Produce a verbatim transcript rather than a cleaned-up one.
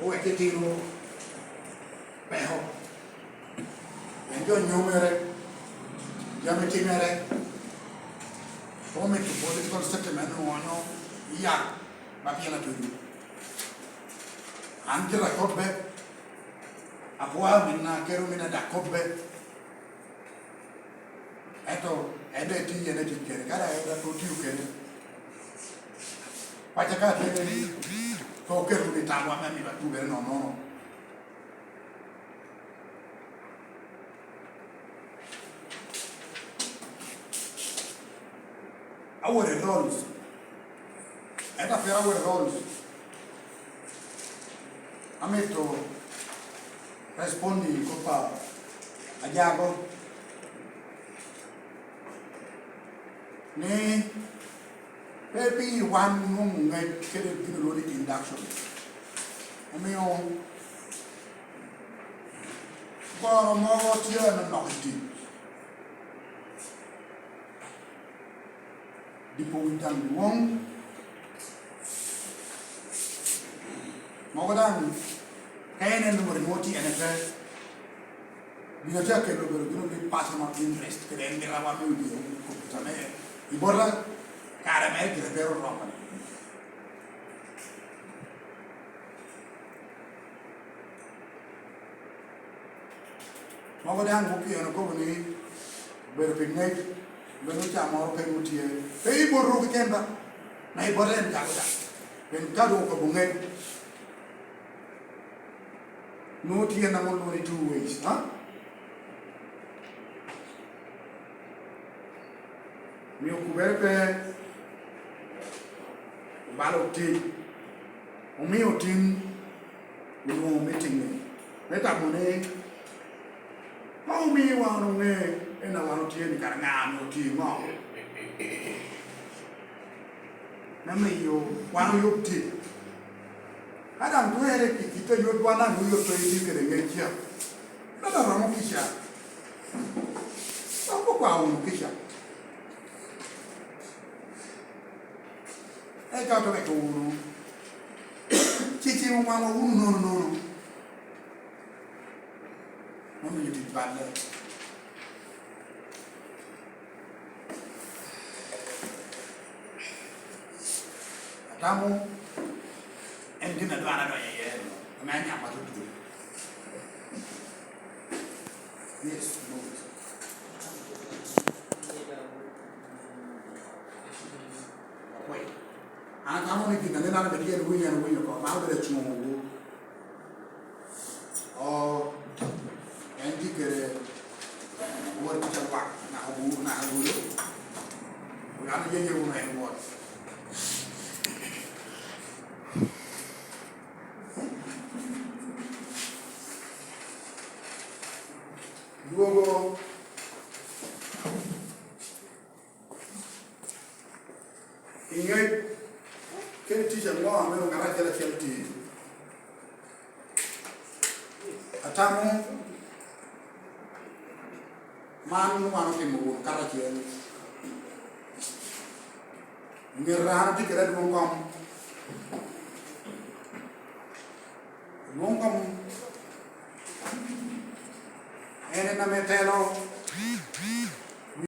Owek itino peko, pien jo nyomere, jami timere, omito political statement onyo iya ma pien atuco. An gira kobbe, apwoo minna kede ominna dok kobbe. Ento en daŋ etye en etic kede, ka daŋ en daŋ pe otio kede. Pacca ka atye kede, pe oket wunu i tamwa me mito atubere nono. Our roles. Ento a pera wek roles, amito respondi kop a ajago ni pe pi wan onwoŋo ŋec kede gin olwongo ni induction. Omio goro mogo tye anonok i tic. Dipo winy daŋ dwoŋ. Mogo daŋ, ka en en lworo nwoŋo tye en pe. Gin tye akelo obedo gin ni personal interest, kede en mito wan me odie kop ame i bota, kare mere gire pe oromo ni. Mogo daŋ opyeno okobo ni, obedo pi ŋec, meno ca moro pe nwoŋo tye, pe i botwu keken ba, na i bote en jago daŋ. Pien ka doŋ okobo ŋec, nwoŋo tye en ame olwongo ni two ways, ha? Omio kubere pe obalo otic, omio tin onwoŋo meeting-ni, me tamo ni, ma omiwa wan oŋe en a wan otye ni kara ŋa ame otye ŋo. Me miyo wan oyub tic. Ka daŋ twerre pi kit a yotwa daŋ oyot to itye kede ŋec ca, meno romo kica. Dok okwao wunu kica. Eka ote weko wunu, cicimo waŋwa wunu nono nono. Mom miyo tic balle. Atamo en gin a dwarre donyo iye, ame anyam atutwal. Yes, Moses. Apwoyo. An atamo ni gin a neno an abed tye en winyo, en winyo oko, man obedo acuŋ wu. O, en tye kede wot tye lwak, naka bu-, naka bulu. Wan oyenyo wunu en wot. Dwogo i ŋec kede tic aŋo ame ŋat acel acel tye? Atamo man wan otimo wunu karacel. Myero an ati kede adwoŋ kom. Adwoŋ kom en en ame telo